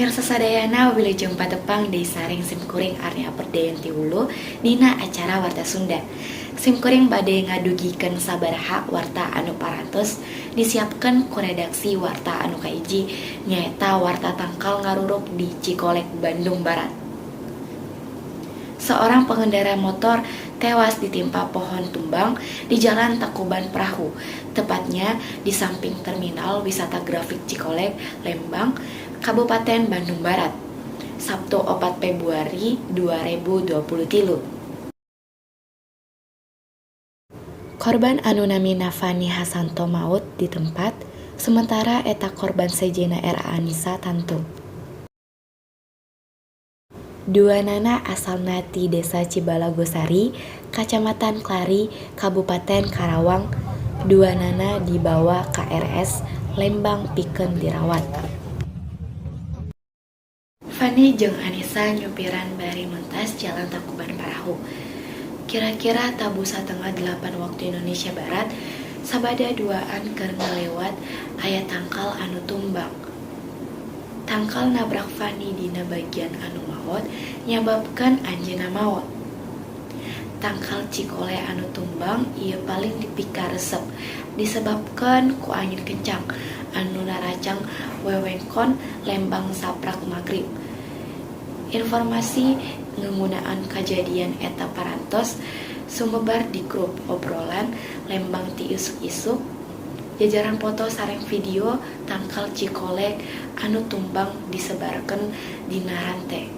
Pamirsa sadayana, wilujeng patepang deui sareng simkuring, Arnia Perdayanti Wulu, dina acara Warta Sunda. Simkuring bade ngadugikeun sabaraha warta anu parantos disiapkeun ku redaksi Warta anu kahiji, nyaeta warta tangkal ngaruruk di Cikolek, Bandung Barat. Seorang pengendara motor tewas ditimpa pohon tumbang di Jalan Tangkuban Perahu, tepatnya di samping Terminal Wisata Grafik Cikolek, Lembang, Kabupaten Bandung Barat, Sabtu 4 Februari 2023. Korban anu namina Fani Hasanto maot di tempat, sementara eta korban sejenna R.A. Anissa tangtu. Duanana asalna ti Desa Cibalagosari, Kacamatan Klari, Kabupaten Karawang. Duanana dibawa ka RS Lembang pikeun dirawat. Fani jeung Anissa nyupiran bari mentas Jalan Tangkuban Parahu. Kira-kira tabuh 7.30 waktu Indonesia Barat, sabada duaan keur ngalewat aya tangkal anu tumbang. Tangkal nabrak Fani dina bagian anu maot, nyababkeun anjeunna maot. Tangkal cikole anu tumbang ieu paling dipikaresep disebabkeun ku angin kencang anu naracang wewengkon Lembang saprak magrib. Informasi ngeunaan kajadian eta parantos sumebar di grup obrolan Lembang ti isuk-isuk, jajaran foto sareng video tangkal cikolek anu tumbang disebarkeun dina rante.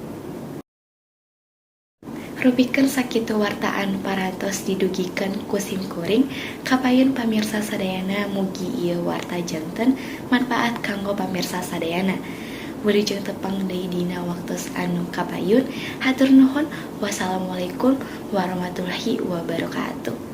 Rupikeun sakitu warta anu parantos didugikeun ku simkuring kapayun pamirsa sadayana. Mugi ieu warta janten manfaat kanggo pamirsa sadayana. Wilujeng tepang deui dina waktos anu kapayun. Hatur nuhun. Wassalamualaikum warahmatullahi wabarakatuh.